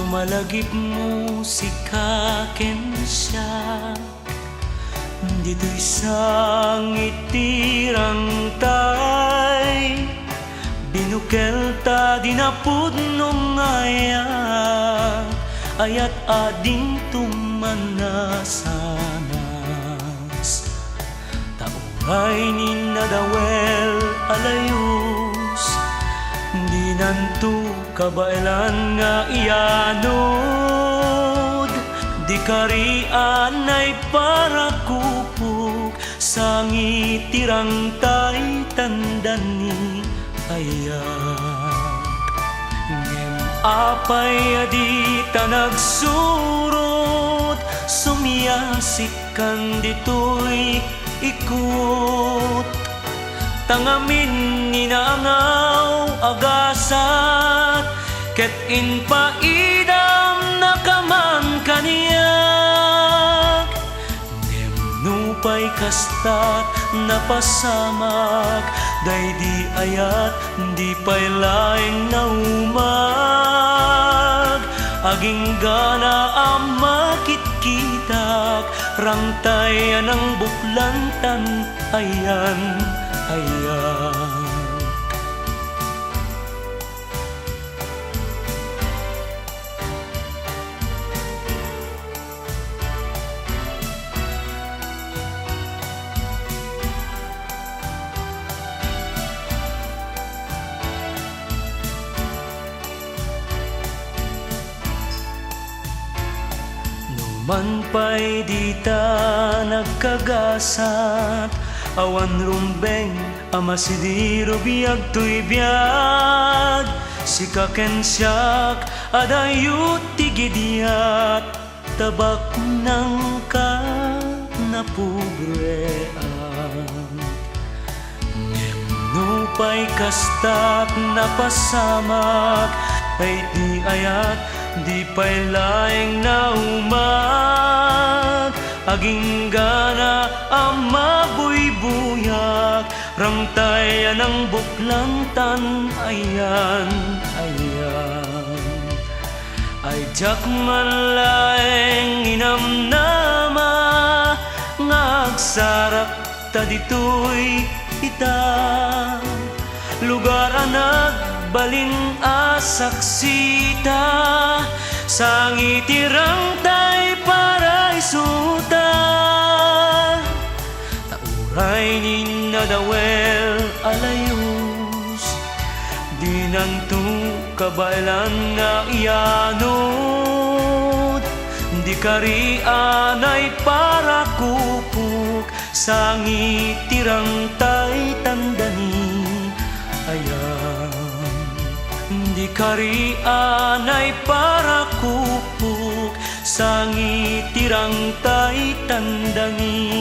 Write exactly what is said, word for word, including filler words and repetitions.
Malagipmo sika ken siak, ditoy sangiti rangtay, binukelta dina pudno nga ayat, ayat a dinto manasanas. Ta uray ni nadawel a layus, dinanto kabaelan nga iyanud. Di karianay parakupok, sangiti rangtay tandani ayat. Ngem apay a dita nagsurot, sumiasik kan ditoy ikut. Ta ngamin ni naangaw a gasat, ket impaidamnaka man kaniak. Ngem nupay kastat napasamak, daydi ayat, di pay laeng naumag. Aginggana a makitkitak, rangtay a nangbuklantan, ayan, ayan. Numan pay dita nagkagasat, awan rumbeng a masidirubiag toy biag, sika ken siak, adayo ti gidiat. Ta baknangka napubreak. Ngem nupay kastat napasamak, ay di ayat, di pay laeng naumag. Aginggana a mabuybuyak, rangtay a nangbuklantan, ayan, ayan. Ay diak man laeng inamnama nga agsarakta ditoy ita, lugar a nagbalin a saksita, sangiti rangtay paraisota. Ta uray ni nadawel a layus, dinanto kabaelan nga iyanud. Di karianay parakupok, sangiti rangtay tandani ayan. Di karianay parakupok, sangiti rangtay tandani.